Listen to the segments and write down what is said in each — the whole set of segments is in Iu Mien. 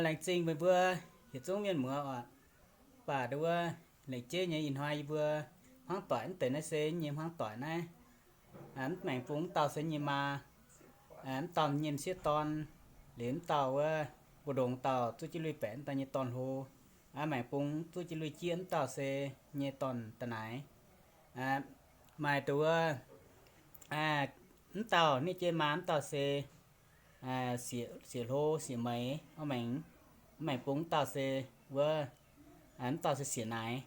Laengz zingh meih mbuo yietc zungv mienh muoz oc. Mv baac nduov, lengc jeiv nyei ih hnoi yie mbuo hmuangv doic mv deix naaiv se nyei hmuangv doic naaiv. Mv maengx bung mv dauh se nyei maa, mv dauh nyei m'sieqv dorn, liuz mv dauh wuov mbu'ndongx dauh zuqv jienv lui-baeqc mv dauh nyei dorn-hlo. Maengx bung zuqv jienv lui-jieqv mv dauh se nyei dorn-da'naaic. Maaih nduov, mv dauh ninh jei maa mv dauh se sieqv, sieqv hlo sieqv meix, mv maengx, mv maengx bung mv dauh se wuov, mv dauh se sieqv naaic.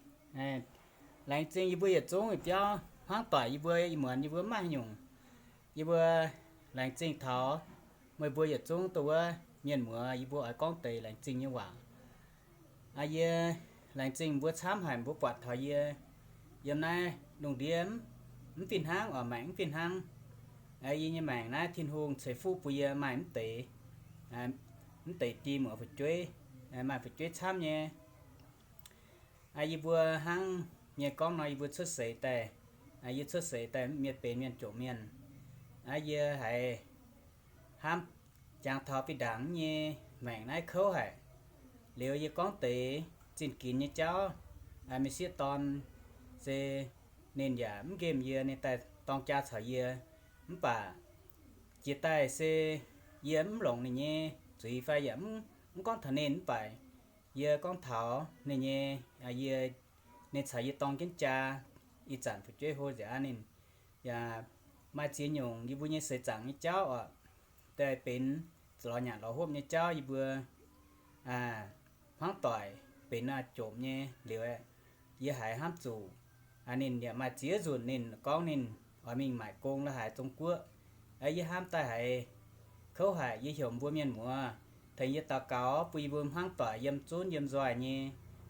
Laengz zingh yie mbuo yietc zungv yietc biauv hmuangv doic yie mbuo ih muonz yie mbuo mv maaih haaix nyungc. Yie mbuo laengz zingh taux meih mbuo yietc zungv dongh wuov mienh muoz yie mbuo oix gorngv deix laengz zingh nyei waac. Yie laengz zingh mbuo camv haic mbuo buatc taux yie yiem naaiv lungh ndiev mv fih hnangv oc, maengc mv fih hnangv. Yie nyei maengc naaiv Tin-Hungh ceix fuqv bun yie maaih mv deix, mv deix dieh muoz fu'jueiv, maaih fu'jueiv camv nyei. Yie mbuo hnangv nyei gorngv nor, yie mbuo cuotv seix daaih, yie cuotv seix daaih mienh benx mienh jomc mienh. Yie haiz hnamv jangx taux bih ndaangc nyei maengc naaiv kouv haic. Liuz yie gorngv deix zinh ginx nyei jauv, m'sieqv dorn se ninh yaac mv nqemh yie, ninh daaih dorng jaa caux yie. Mv baac jiex daaih se yie mv longc ninh nyei zuiz fai yaac mv gorngv taux ninh, mv baac yie gorngv taux ninh nyei, yie, ninh caux yie dorng jienv jaa, ih zanc fu'jueiv hlo nziac aqv, ninh yaac maaih ziex nyungc yie mbuo nyei seix zaangc nyei jauv oc, daaih benx lorz nyanc lorz hopv nyei jauv yie mbuo hmuangv doic benx jomc nyei liuz, yie haiz hnamv zuqc ninh yaac maaih ziex nzunc ninh gorngv ninh oix mingh maaic gong la'haaix Zong Guoqv. Yie hnamv daaih haiz kouv haic. Yie heuc mbuo mienh muoz tengx yie daux gaux bun yie mbuo hmuangv doic yiem zunv yiem nzoih nyei,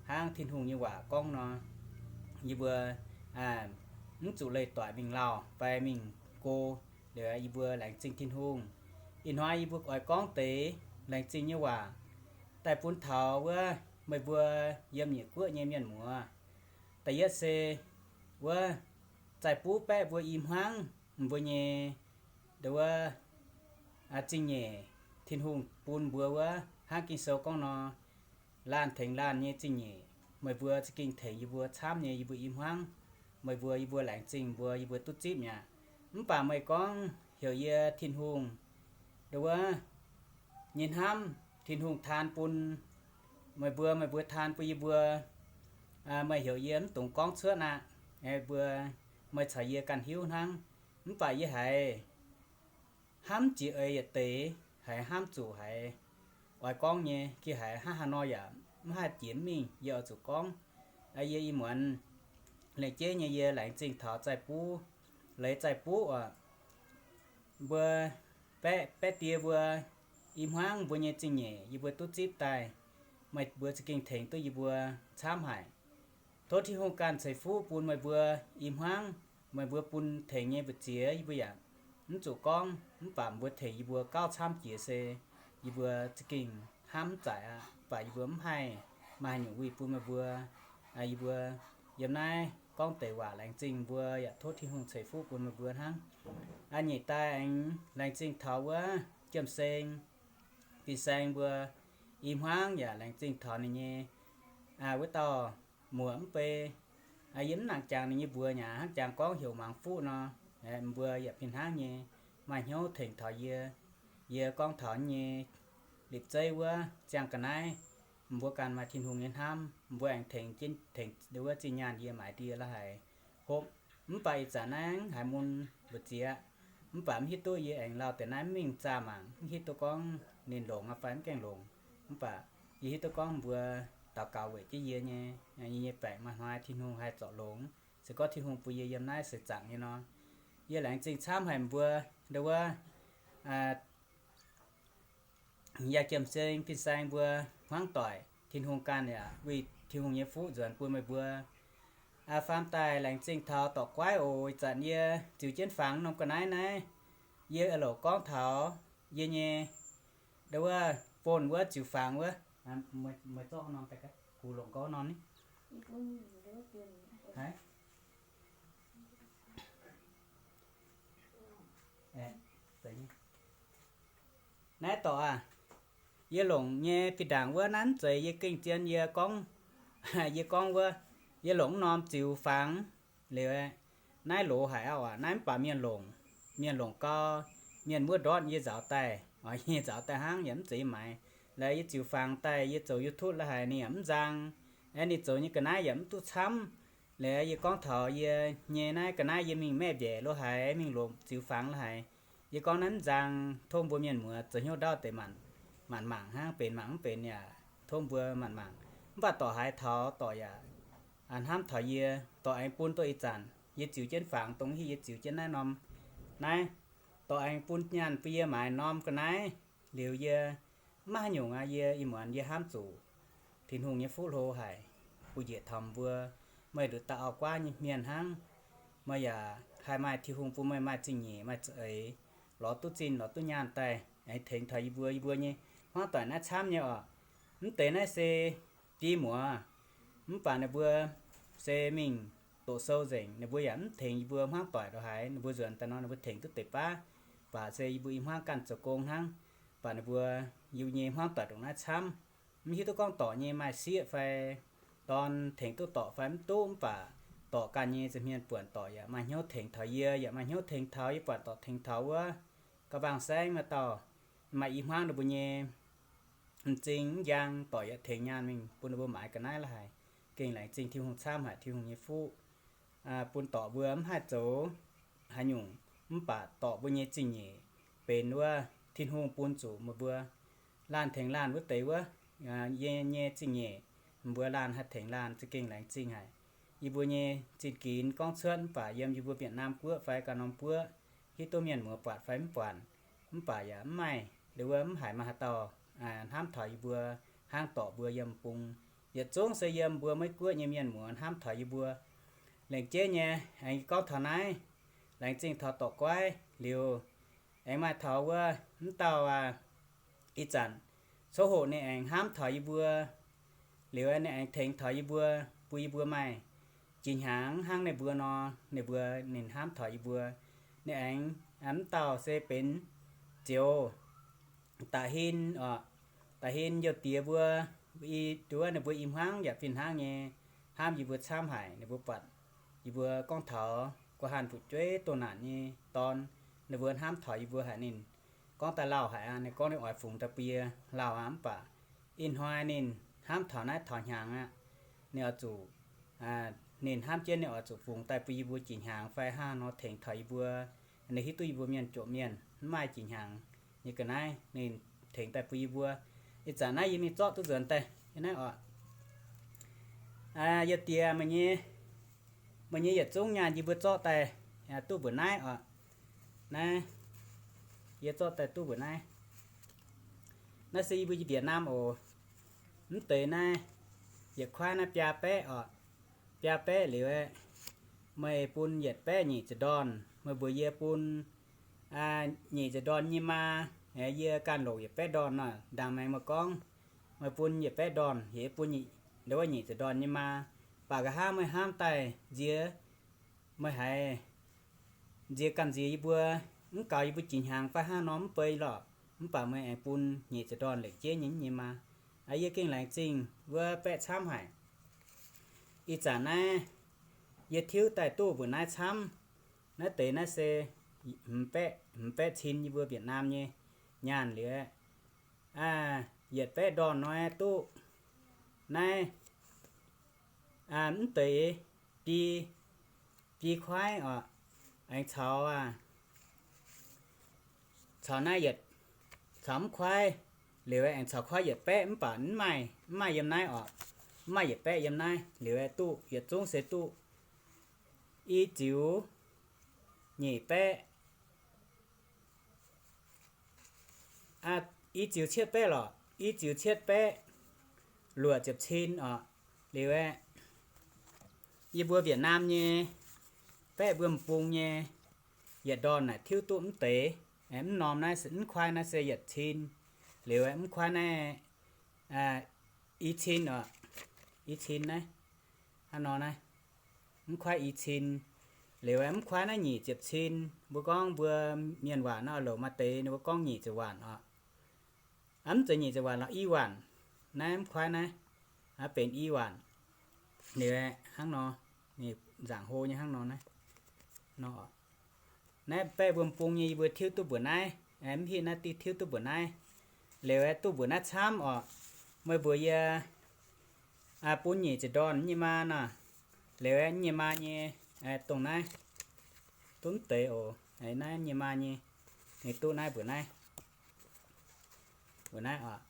hnangv Tin-Hungh nyei waac gorngv nor, yie mbuo mv zuqc leih doic mingh lauh fai mingh go. Liuz yie mbuo laengz zingh Tin-Hungh. Ih hnoi yie mbuo oix gorngv deix laengz zingh nyei waac daaih bun taux wuov meih mbuo yiem nyeic guoqv nyei mienh muoz. Da'yietv se wuov zaih buv baeqv mbuo i hmuangv mbuo nyei nduov zingh nyeic, Tin-Hungh bun mbuo wuov hnangv Ging-Sou gorngv nor, laanh tengx laanh nyei zingh nyeic. Meih mbuo za'gengh tengx yie mbuo camv nyei yie mbuo i hmuangv. Meih mbuo, yie mbuo laengz zingh mbuo, yie mbuo duqv zipv mi'aqv. Mv baac meih gorngv heuc yie Tin-Hungh nduov nyei hnamv, Tin-Hungh taan bun meih mbuo, meih mbuo taan bun yie mbuo, meih heuc yie mv dungx gorngv cuotv aqv. Mbuo, meih caux yie ganh hiuv hnangv. Mv baac yie haiz hnamv jiex eix yietc deix, haiz hnamv zuqc haiz oix gorngv nyei, gih haiz hnangv haaix nor yaac mv haih jiex mingh, yie oix zuqc gorngv. Yie ih muonz lengc jeiv nyei yie laengz zingh taux zaih buv, leiz zaih buv oc. Mbuo baeqv, baeqv die mbuo i hmuangv mbuo nyei zingh nyeic yie mbuo duqv zipv daaih, meih mbuo za'gengh tengx duqv yie mbuo camv haic. Tov Tin-Hungh ganh ceix fuqv bun meih mbuo i hmuangv, meih mbuo bun tengx nyei mbu'ziex yie mbuo yaac mv zuqc gorngv, mv baac mbuo tengx yie mbuo gauh camv jiex se yie mbuo za'gengh hnamv mv zaic aqv. Mv baac yie mbuo mv haih maaih haaix nyungc wih bun meih mbuo. Yie mbuo yiem naaiv gorngv deix waac laengz zingh mbuo yaac tov Tin-Hungh ceix fuqv bun meih mbuo hnangv. Nyeic daaih aengx laengz zingh taux wuov Jiem Seng, Fin-Saeng mbuo i hmuangv yaac laengz zingh taux ninh nyei wuov dauh muoc mv bei. Yie mv nangc jangx ninh nyei mbuox nyei aqv, hnangv jangx gorngv heuc Muangx Fuqv nor, mbuo yaac fih hnangv nyei maaih hnyouv tengx taux yie. Yie gorngv taux nyei lipc zeiv wuov ziangh ga'naaiv, mbuo ganh maaih Tin-Hungh nyei hnamv, mbuo aengx tengx jienv, tengx wuov zinh nyaanh yie maaiz ndie la'haic hopv. Mv baac ih zanc naaiv haiz mun mbu'ziex, mv baac mv hiuv duqv yie aengx lauh deix naaiv mv mingh zaah mangc, mv hiuv duqv gorngv ninh longx fai mv gaengh longx. Mv baac yie hiuv duqv gorngv mbuo daux gaux weic jienv yie nyei, yie nyei baengc maaih hnoi Tin-Hungh haih zorc longx, se gorngv Tin-Hungh bun yie yiem naaiv seix zaangc nyei nor. Yie laengz zingh camv haic mbuo nduov yaac Jiem Seng, Fin-Saeng mbuo hmuangv doic, Tin-Hungh ganh yaac wih Tin-Hungh nyei fuqv nzuonx bun meih mbuo. Faam daaih laengz zingh taux Dorc Guaiv oc. Ih zanc yie ziux jienv fangx norm ga'naaiv naaiv, yie louc gorngv taux yie nyei nduov bun wuov ziux fangx wuov, meih zorqv norm daaih gux longc gorngv norm ni. Haiz, naaiv dorc aac, Yie longc nyei fih ndaangc wuov naaiv mv zeiz yie gengh zien, yie gorngv, yie gorngv wuov, yie longc mv norm ziux fangx liuz, naaiv loz haic aqv. Naaiv mv baac mienh longc, mienh longc gau, mienh muoqv ndortv yie nzaaux daaih, yie nzaaux daaih hnangv, yaac mv zeiz yie maaiz. Laaix yie ziux fangx daaih, yie zoux YouTube la'haic ninh yaac mv nzang. Aeqv, ninh zoux nyei ga'naaiv yaac mv duqv camv. Laaix yie gorngv taux yie nyei naaiv ga'naaiv yie mingh maeqv mbiaeqc lo haic, mingh longc ziux fangx lo haic. Yie gorngv naaiv mv nzang, tov mbuo mienh muoz zoux hnyouv ndaauv deix manc mangc hnangv, benx mangc mv benx yaac tov mbuo manc mangc. Mv baac dorc haaix taux dorc yaac hnamv taux yie, dorc aengx bun duqv ih zanc yie ziux jienv fangx dongh hiv yie ziux jienv naaiv norm naaiv, dorc aengx bun nyaanh bun yie maaiz norm ga'naaiv. Liuz yie maiv haaix nyungc aqv, yie ih muonz yie hnamv zuqc Tin-Hungh nyei fuqv hlo haic, bun njiec taux mbuo, meih nduqc dauh auv-guaav nyei mienh hnangv. Meih yaac haih maaih Tin-Hungh bun meih maaih zingh nyeic maaih za'eix, lorz duqv zinh lorz duqv nyaanh daaih aengx tengx taux yie mbuo, yie mbuo nyei hmuangv doic naaiv camv nyei oc. Mv deix naaiv se biei muoz, mv baac ninh mbuo se mingh doqc sou nzengc, ninh mbuo yaac mv tengx yie mbuo hmuangv doic lo haic. Ninh mbuo nzuonx daaih nor ninh mbuo tengx duqv deix baav, baac se yie mbuo i hmuangv ganh zoux gong hnangv. Baac ninh mbuo, yie mbuo nyei hmuangv doic ndongc naaiv camv, mv hiuv duqv gorngv dorc nyei maaih sieqv fai dorn tengx duqv dorc fai mv duqv, mv baac dorc ganh nyei nza'hmien buonc dorc yaac maaih hnyouv tengx taux yie, yaac maaih hnyouv tengx taux yie buatc dorc tengx taux wuov ga'mbang saengv maaih dauh maaih i hmuangv ninh mbuo nyei m'zing mv njang, dorc yaac tengx nyaanh mingh bun ninh mbuo maaiz ga'naaiv la'haic. Gengh laengz zingh Tin-Hungh camv haic, Tin-Hungh nyei fuqv bun dorc mbuo mv haih zoux haaix nyungc, mv baac dorc mbuo nyei zingh nyeic benx wuov Tin-Hungh bun zuqc meih mbuo laanh tengx laanh wuov deix wuov, yie nyei zingh nyeic, mbuo laanh haih tengx laanh za'gengh laengz zingh haic. Yie mbuo nyei zinh ginx gorngv cuotv mv baac yiem yie mbuo Việt Nam guoqv fai ganh norm guoqv, hiuv duqv mienh muoz buatc fai mv buatc, mv baac yaac mv maaih, liuz wuov mv haiz maaih haaix dauh hnamv taux yie mbuo hnangv dorc mbuo yiem bung. Yietc zungv se yiem mbuo Meiv Guoqv nyei mienh muoz hnamv taux yie mbuo. Lengc jeiv nyei, aengx gorngv taux naaiv, laengz zingh taux dorc Guaiv liuz, aengx maaih taux wuov mv dauh aac, ih zanc coqv hoqc ninh aengx hnamv taux yie mbuo, liuz ninh aengx tengx taux yie mbuo, bun yie mbuo maaih jiex hnyangx hnangv ninh mbuo nor, ninh mbuo ninh hnamv taux yie mbuo. Ninh aengx mv dauh se benx Zioux Da'hin oc. Da'hin youh diex mbuo, i duqv ninh mbuo i hmuangv yaac fih hnangv nyei hnamv yie mbuo camv haic. Ninh mbuo buatc yie mbuo gorngv taux guh hanh fu'jueiv doh naanc nyei dorn, ninh mbuo hnamv taux yie mbuo haic. Ninh gorngv daaih lauh haic aqv. Ninh gorngv ninh oix fungx daaih bun yie lauh aqv. Mv baac ih hnoi ninh hnamv taux naaiv taux hnyangx aqv. Ninh oix zuqc, ninh hnamv jienv ninh oix zuqc fungx daaih bun yie mbuo jiex hnyangx fai hnangv nor tengx taux yie mbuo. Ninh hiuv duqv yie mbuo mienh jomc mienh mv maaih jiex hnyangx nyei ga'naaiv, ninh tengx daaih bun yie mbuo. Ih zanc naaiv yie mingh zorqv duqv nzuonx daaih naaiv oc. Yie diex, meih nyei yietc zungv nyaanh yie mbuo zorqv daaih duqv mbuoqc naaiv oc. Naaiv, yie zorqv daaih duqv mbuoqc naaiv. Naaiv se yie mbuo Việt Nam oc. Mv deix naaiv, yietc kuaaiv naaiv biaa baeqv oc. Biaa baeqv liuz aeqv, meih bun yietc baeqv nyic ziepc ndorn, meih mbuox yie bun nyic ziepc ndorn nyei maa. Yie ganh longc yietc baeqv ndorn nor, ndaangc maengx meih gorngv, meih bun yietc baeqv ndorn, yie bun nyic, nduov nyic ziepc ndorn nyei maa. Baac nqa'haav meih hnamv daaih nziex, meih haiz nziex gamh nziex yie mbuo, mv gaux yie mbuo jiex hnyangx fai hnangv nor mv bei lorqc. Mv baac meih aengx bun nyic ziepc ndorn lengc jeiv nyei nyei maa. Yie gengh laengz zingh wuov baeqv camv haic. Ih zanc naaiv yie tiuv daaih duqv mbuoqc naaiv camv. Naaiv deix naaiv se hmz baeqv, hmz baeqv cin yie mbuo Việt Nam nyei nyaanh liuz aeqv, yietc baeqv ndorn nor duqv naaiv mv deix biei, biei kuaaiv oc. Aengx caux, caux naaiv yietc, caux mv kuaaiv liuz aeqv, aengx caux kuaaiv yietc baeqv mv baac mv maaih, mv maaih yiem naaiv oc. Mv maaih yietc baeqv yiem naaiv liuz aeqv, duqv yietc zungv se duqv i ziux nyeic baeqv, i ziux cietv baeqv lorqc, i ziux cietv baeqv luoqc ziepc cin oc. Liuz aeqv, yie mbuo Việt Nam nyei baeqv mbuo m'bung nyei yietc ndorn naaic tiuv duqv mv deix. Mv norm naaiv, mv kuaaiv naaiv se yietc cin. Liuz aeqv, mv kuaaiv naaiv i cin oc, i cin naaiv, hnangv nor naaiv, mv kuaaiv i cin. Liuz aeqv, mv kuaaiv naaiv nyic ziepc cin. Mbuo gorngv mbuo mienh waac nor, louc maaih deix ninh mbuo gorngv nyic ziepc waanc oc. Aa, mv zeiz nyic ziepc waanc lorqc, i waanc. Naaiv mv kuaaiv naaiv, aa, benx i waanc. Liuz hnangv nor, ninh nzaangc hlo nyei hnangv nor naaiv. Nor, naaiv baeqv mbuo m'bung nyei, yie mbuo tiuv duqv mbuoqc naaiv, mv hitv naaiv diuh tiuv duqv mbuoqc naaiv. Liuz aeqv, duqv mbuoqc naaiv camv oc. Meih mbuo yie bun nyic ziepc ndorn nyei maa nor. Liuz aeqv, nyei maa nyei, dongh naaiv, duqv mv deix oc. Naaiv nyei maa nyei, ninh duqv naaiv mbuoqc naaiv, mbuoqc naaiv oc,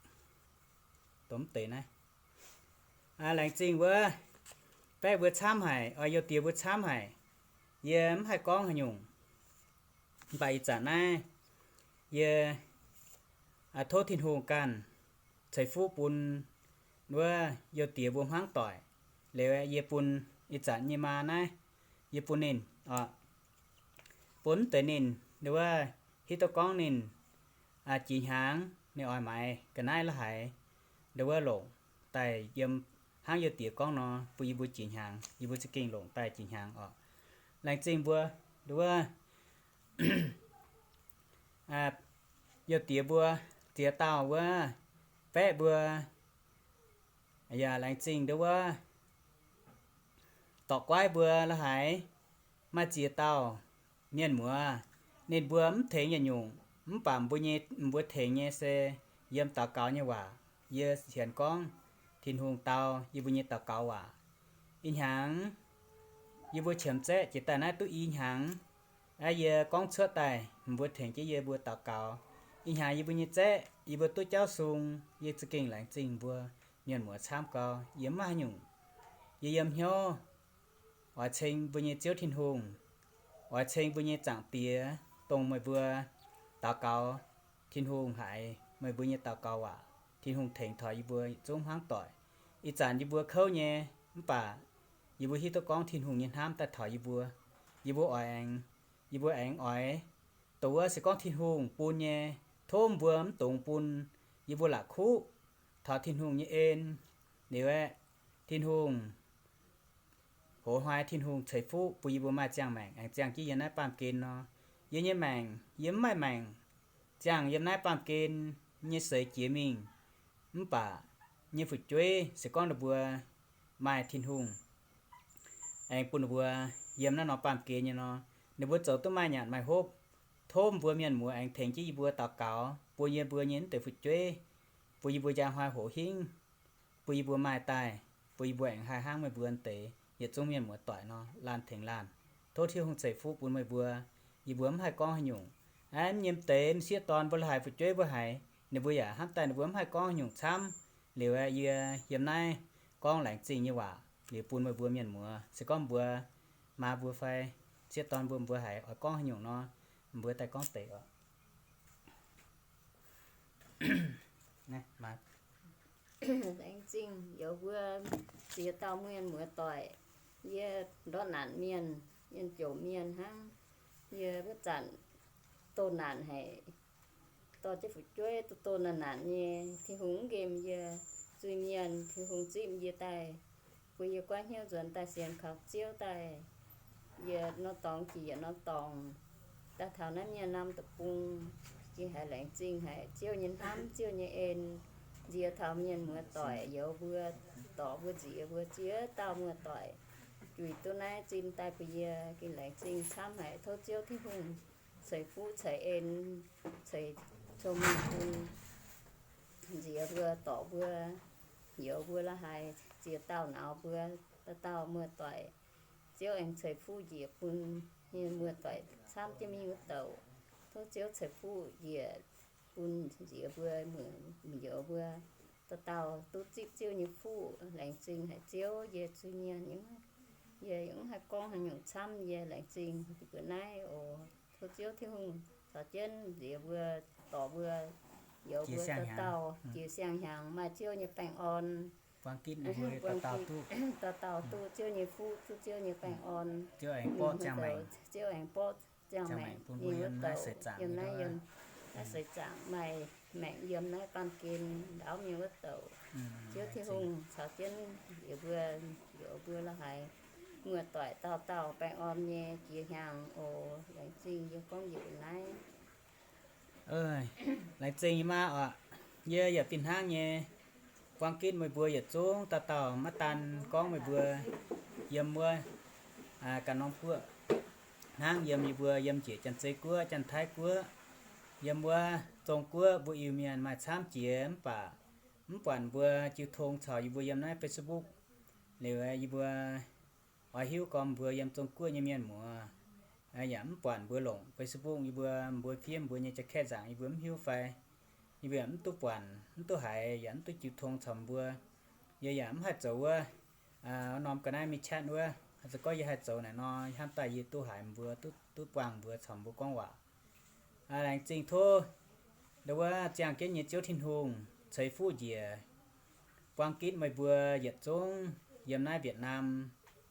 dongh mv deix naaiv. Laengz zingh wuov, baeqv mbuo camv haic, oix youh diex mbuo camv haic. Yie mv haih gorngv haaix nyungc. Mv baac ih zanc naaiv, yie tov Tin-Hungh ganh ceix fuqv bun wuov youh diex mbuo hmuangv doic. Liuz yie bun ih zanc nyei maa naaiv, yie bun ninh oc, bun mv deix ninh, nduov, hiuv duqv gorngv ninh jiex hnyangx ninh oix maaiz ga'naaiv la'haiz, nduov, longc daaih yiem hnangv youh diex gorngv nor, bun yie mbuo jiex hnyangx, yie mbuo za'gengh longc daaih jiex hnyangx oc. Laengz zingh mbuo, nduov, youh diex mbuo, ziex dauh wuov, baeqv mbuo, yaac laengz zingh nduov wuov, dorc guaiv mbuo la'haiz, maaih ziex dauh mienh muoz, ninh mbuo mv tengx yietc nyungc, mv baac mbuo nyei, mbuo tengx nyei se yiem daux gaux nyei waac. Yie sienx gorngv Tin-Hungh dau yie mbuo nyei daux gaux waac. Ih hnyangx yie mbuo qiemx zaeqv jiex daaih naaiv duqv i hnyangx. Aa, yie gorngv cuotv daaih, mbuo tengx jienv yie mbuo daux gaux. Ih hnyangx yie mbuo nyei zaeqv yie mbuo duqv jauv sung, yie za'gengh laengz zingh mbuo mienh muoz camv gau. Yie mv maaih haaix nyungc, yie yiem hnyouv oix ceng mbuo nyei Ziouv Tin-Hungh, oix ceng mbuo nyei Zaangc Diex, dongh meih mbuo daux gaux Tin-Hungh haiz meih mbuo nyei daux gaux waac, Tin-Hungh tengx taux yie mbuo yietc zungv hmuangv doic. Ih zanc yie mbuo kouv nyei, mv baac yie mbuo hiuv duqv gorngv Tin-Hungh nyei hnamv daaih taux yie mbuo. Yie mbuo oix aengx, yie mbuo aengx oix, dongh wuov se gorngv Tin-Hungh bun nyei, tov mbuo mv dungx bun. Yie mbuo la'kuqv taux Tin-Hungh nyei en. Liuz aeqv, Tin-Hungh hoz hnoi Tin-Hungh ceix fuqv bun yie mbuo maaih ziangh maengc aengx ziangh jienv yiem naaiv baamh gen nor. Yie nyei maengc, yie mv maaih maengc ziangh yiem naaiv baamh gen nyei seix jiex mingh. Mv baac nyei fu'jueiv se gorngv ninh mbuo maaih Tin-Hungh aengx bun ninh mbuo yiem naaiv norm baamh gen nyei nor, ninh mbuo zoux duqv maaih nyanc maaih hopv. Tov mbuo mienh muoz aengx tengx jienv yie mbuo daux gaux bun yie mbuo nyei mv deix fu'jueiv, bun yie mbuo njang hnoi hoqc hingv, bun yie mbuo maaih daaih, bun yie mbuo aengx haih hnangv meih mbuo deix yietc zungv mienh muoz doic nor, laanh tengx laanh. Tov Tin-Hungh ceix fuqv bun meih mbuo. Yie mbuo mv haih gorngv haaix nyungc. Aa, mv nyei m'deix m'sieqv dorn mbuo la'haiz, fu'jueiv mbuo haiz, ninh mbuo yaac hnamv daaih ninh mbuo mv haih gorngv haaix nyungc camv. Liuz aeqv, yie yiem naaiv gorngv laengz zingh nyei waac liuz bun meih mbuo mienh muoz. Se gorngv mbuo maa mbuo fai sieqv dorn mbuo, mbuo haiz oix gorngv haaix nyungc nor, mbuo daaih gorngv deix oc. Laengz zingh youz mbuo ziex dauh mienh muoz doic. Yie ndortv naanc mienh, mienh jomc mienh hnangv. Yie wuov zanc doh naanc haic, dorh jienv fu'jueiv doh doh naanc naanc nyei. Tin-Hungh mv nqemh yie zuiz-mienh, Tin-Hungh zipv yie daaih, bun yie goiv hnyouv nzuonx daaih sienx kaux Ziouv daaih. Yie norm dorngx jiex yietc norm dorngx, daaih taux naaiv mienh norm deic-bung. Yie haiz laengz zingh haic Ziouv nyei hnamv, Ziouv nyei en, nziex taux mienh muoz doic youz mbuo, dorc mbuo, nziex mbuo, ziex dauh muoz doic juix duqv naaiv zinh daaih bun yie gengh laengz zingh camv haic. Tov Ziouv Tin-Hungh ceix fuqv ceix en, ceix cong-mengh bun nziex mbuo, dorc mbuo, youz mbuo la'haiz, ziex dauh nauz mbuo, dauh dauh muoz doic. Ziouv aengx ceix fuqv njiec bun mienh muoz doic camv jienv mingh wuov douc. Tov Ziouv ceix fuqv njiec bun nziex mbuo, muoz, youz mbuo, dauh dauh duqv zipv Ziouv nyei fuqv. Laengz zingh haic Ziouv, yie zuiz-mienh, yie yaac mv haih gorngv haaix nyungc camv. Yie laengz zingh mbuo naaiv oc. Tov Ziouv Tin-Hungh caux jienv nziex mbuo, dorc mbuo, youz mbuo, dauh dauh jiex siang-hnyangx maaih Ziouv nyei baengh orn. Dauh dauh duqv Ziouv nyei fuqv, duqv Ziouv nyei baengh orn. Ziouv aengx borqv ziangh maengc bun mbuo yiem naaiv seix zaangc, yiem naaiv, yiem naaiv seix zaangc maaih maengc yiem naaiv baamh gen ndaauv mienh wuov douc. Ziouv Tin-Hungh caux jienv nziex mbuo, youz mbuo la'haiz, muoz-doic dauh dauh baengh orn nyei jiex hnyangx oc. Laengz zingh yie gorngv njiec naaiv. Laengz zingh yie maa oc. Yie yaac fih hnangv nyei, buang gitv meih mbuo yietc zungv dauh dauh, maiv daan gorngv meih mbuo yiem wuov ganh norm guoqv, hnangv yiem yie mbuo yiem njiec Janx-Zei Guoqv, Janx-Taiv Guoqv, yiem wuov Zong Guoqv mbuo Iu-Mienh maaih camv jiex mv baac mv buatc mbuo jiu tong caux yie mbuo yiem naaiv Facebook. Liuz yie mbuo oix hiuv gormx mbuo yiem Zong Guoqv nyei mienh muoz, yaac mv buatc mbuo longc Facebook, yie mbuo, mbuo fiev mbuo nyei jaa-kaeqv nzaangc yie mbuo mv hiuv fai, yie mbuo yaac mv duqv buatc, mv duqv haiz, yaac mv duqv jiu tong caux mbuo. Yie yaac mv haih zoux wuov norm ga'naaiv mingh chat wuov. Haaix zanc gorngv yie haih zoux naaic nor, hnamv daaih yie duqv haiz mbuo, duqv buangh mbuo caux mbuo gorngv waac. Laengz zingh tov ndau wuov ziangh jienv nyei Ziouv Tin-Hungh ceix fuqv njiec buang gitv meih mbuo yietc zungv yiem naaiv Việt Nam,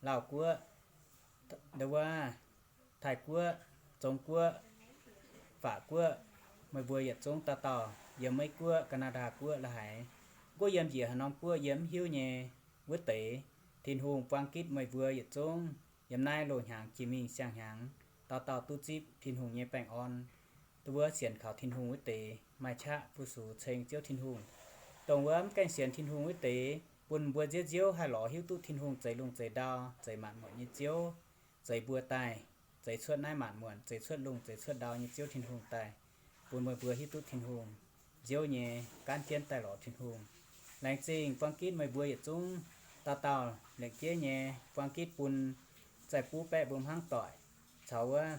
Laauh Guoqv, ndau wuov Taiv Guoqv, Zong Guoqv, Faac Guoqv, meih mbuo yietc zungv dauh dauh yiem Meiv Guoqv, Canada Guoqv, la'haiz guoqv yiem njiec haaix norm guoqv yie mv hiuv nyei wuov deix, Tin-Hungh buang gitv meih mbuo yietc zungv yiem naaiv loz-hnyangx jiex mingh siang-hnyangx dauh dauh duqv zipv Tin-Hungh nyei baengh orn. Dongh wuov sienx kaux Tin-Hungh wuov deix maaih qaqv fu-sux ceng Ziouv Tin-Hungh. Dongh wuov mv gaengh sienx Tin-Hungh wuov deix bun mbuo nziouv nziouv haih lorz hiuv duqv Tin-Hungh zeix lungh zeix ndau, zeix maanc muotc nyei Ziouv, zeix mbuo daaih, zeix cuotv naaiv maanc muotc, zeix cuotv lungh, zeix cuotv ndau nyei Ziouv Tin-Hungh daaih, bun meih mbuo hiuv duqv Tin-Hungh nziouv nyei gaanv jienv daaih lorz Tin-Hungh. Laengz zingh buang gitv meih mbuo yietc zungv dauh dauh lengc jeiv nyei buang gitv bun zaih buv baeqv mbuo hmuangv doic, caux wuov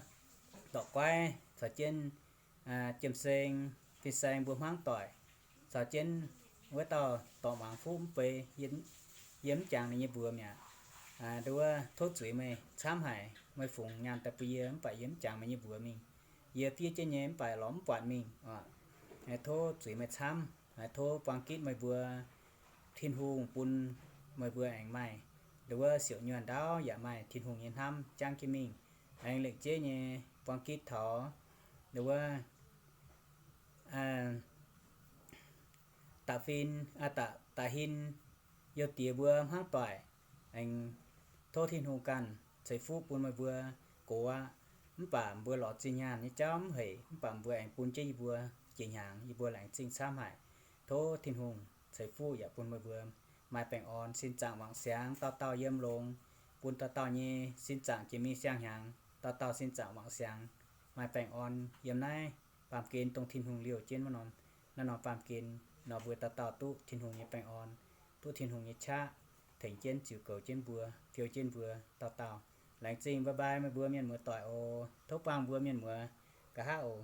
dorc Guaiv, caux jienv Jiem Seng, Fin-Saeng mbuo hmuangv doic, caux jienv wuov dauh dorc Muangx Fuqv mv bei, yie mv jangx ninh nyei mbuox mi'aqv. Nduov, tov zuiz meih camv haic, meih fungx nyaanh daaih bun yie mv baac yie mv jangx meih nyei mbuox mingh. Yie fiev jienv nyei mv baac lorz mv buatc mingh. Tov zuiz meih camv. Tov buang gitv meih mbuo, Tin-Hungh bun meih mbuo aengx maaih nduov siouc nyuonh ndaauv yaac maaih Tin-Hungh nyei hnamv jangv jienv mingh. Aengx lengc jeiv nyei buang gitv taux nduov da'fin, da'hin, youh diex mbuo hmuangv doic. Aengx tov Tin-Hungh ganh ceix fuqv bun meih mbuo gox aqv. Mv baac mbuo lorz zinh nyaanh nyei jauv mv heic, mv baac mbuo aengx bun jienv yie mbuo jiex hnyangx, yie mbuo laengz zingh camv haic. Tov Tin-Hungh ceix fuqv yaac bun meih mbuo maaih baengh orn, sin zaangc wangc siangx, dauh dauh yiem longx, bun dauh dauh nyei sin zaangc jiex mingh siang-hnyangx, dauh dauh sin zaangc wangc siangx, maaih baengh orn yiem naaiv baamh gen dongh Tin-Hungh liouh jienv wuov norm, naaiv norm baamh gen nor, mbuo dauh dauh duqv Tin-Hungh nyei baengh orn, duqv Tin-Hungh nyei qaqv tengx jienv ziux goux jienv mbuo, fiou jienv mbuo dauh dauh. Laengz zingh, bye bye meih mbuo mienh muoz doic oc. Tov buangh mbuo mienh muoz nqa'haav oc.